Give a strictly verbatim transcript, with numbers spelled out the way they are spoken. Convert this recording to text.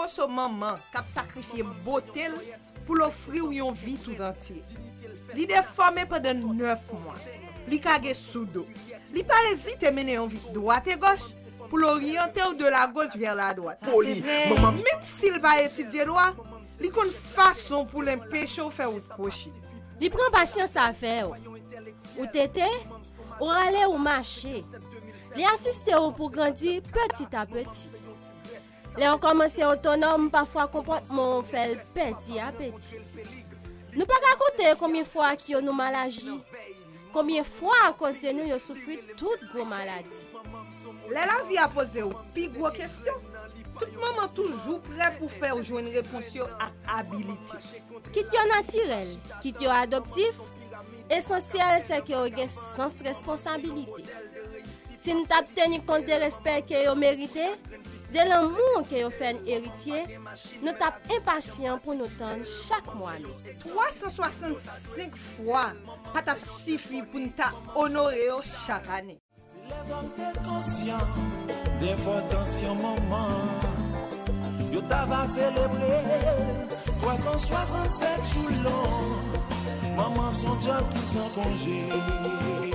Moso manman k ap sakrifye bote l pou l ofri w yon vi toutantye. Li defòme pandan nèf mwa. Li kage sou do. Li pa ezite mennen yon vi dwat e gòch pou l oryante w de la gauche vers la droite. Sa se vre. Menm si l pa etidye dwa, li konn fason pou l enpeche w fè wout kwochi. Li pran pasyans avè w. Ou tete, ou rale, ou mache. Li asiste w pou grandi peti a peti. Lè w kòmanse otonòm, pafwa konpòtman w fè l peti a peti. Nou pa ka konte konbyen fwa ki yo nou mal aji. Konbyen fwa akoz de nou yo soufri tout gwo maladi. Lè lavi a poze w pi gwo kesyon, tout manman toujou prè pou fè w jwenn repons yo ak abilite. Kit yo natirèl, kit yo adoptif, esansyèl se ke yo gen sans responsabilite. Si n t ap teni kont de respè ke yo merite, de lanmou ke yo fè n eritye, nou t ap enpasyan pou nou tann chak mwa me. Twa san swasann senk fwa pa t ap sifi pou n ta onore yo chak ane. Si lèzòm te konsyan de enpòtans yon manman, yo ta va selebre twa san swasannsèt jou long. Manman se yon djòb ki san konje.